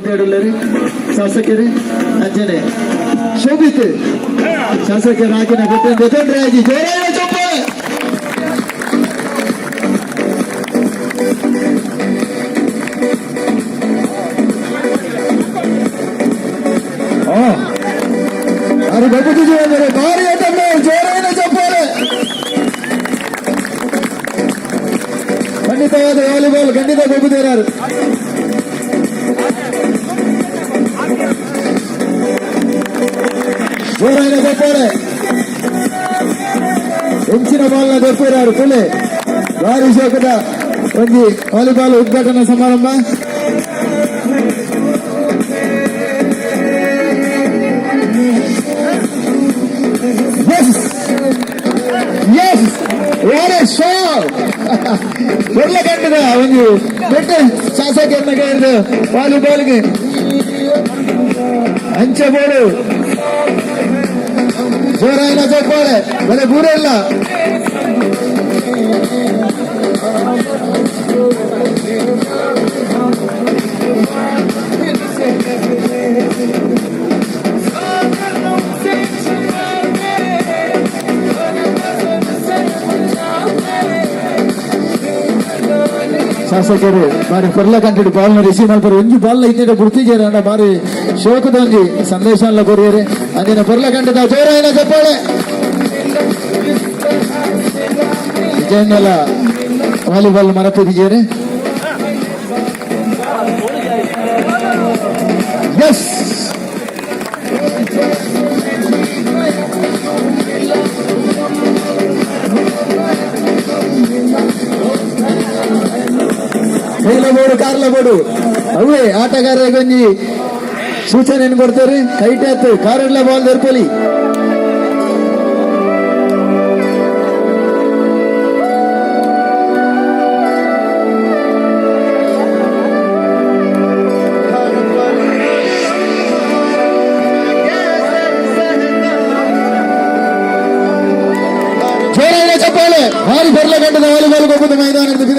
ವೇದಿಕೆಡುಳ್ಳರು ಶಾಸಕರು ಅಂಜನೆ ಶೋಭಿತ್ ಶಾಸಕರಾಗಿನ ಗೊತ್ತೊಂದು ಜೋರಾದ ಚಪ್ಪಾಳೆ. ಅರೆ ಗೊತ್ತಿದ್ದೀವಿ ಭಾರಿ ಆಟ ಜೋರಾದ ಚಪ್ಪಾಳೆ. ಖಂಡಿತವಾದ ವಾಲಿಬಾಲ್ ಖಂಡಿತ ಗೊಬ್ಬುದೇರಾರು. ಜೋರಾದ ಚಪ್ಪಾಳೆ. ಹೆಂಚಿನ ಬಾಲ್ನ ದೊಪ್ಪೇರಾರು ಕುಲೆ ಭಾರಿ ಶೋಕದ ಒಂಜಿ ವಾಲಿಬಾಲ್ ಉದ್ಘಾಟನಾ ಸಮಾರಂಭ. Yes! Yes! What a shot! ಕಂಡದ ಒಂದು ದೊಡ್ಡ ಶಾಸಕರನ್ನ ಕೇಳಿದ ವಾಲಿಬಾಲ್ಗೆ ಅಂಚಬೋಡು ಜೋರಾಯಿನ ಚಪ್ಪಾಳೆ ಬಲೆ ಬೂರೆಲ್ಲ. ಶಾಸಕರು ಬಾರಿ ಪೊರ್ಲ ಕಂಟಿಡು ಬಾಲ್ನ ರಿಸೀವ್ ಮಲ್ಪರು ಒಂಜಿ ಬಾಲ್ ಇತ್ತಿನ ಗುರ್ತಿಜೇರಂಡ ಬಾರಿ ಶೋಕದ ಒಂಜಿ ಸಂದೇಶ ಕೊರಿಯರೆ ಅಂದಿನ ಪೊರ್ಲ ಕಂಟದ ಜೋರಾಯಿನ ಚಪ್ಪಾಳೆ. ವಿಜಯನೆಲ್ಲ ವಾಲಿಬಾಲ್ ಮರಪಿದಿಜೇರೆ. ಎಸ್ ಕೈಲ ಬೋಡು ಕಾರ್ಲ ಬೋಡು ಅವೇ ಆಟಗಾರರಿಗೆ ಒಂಜಿ ಸೂಚನೆಯನ್ನು ಕೊಡ್ತಾರೆ. ಕೈಟ್ ಆತು ಕಾರೆಡ್ಲ ಬಾಲ್ ದರ್ಪೊಲಿ. ಜೋರಾದ ಚಪ್ಪಾಳೆ. ಭಾರಿ ಬರ್ಲ ಗಂಟದ ವಾಲಿಬಾಲ್ ಗೊಬ್ಬದ ಮೈದಾನದ.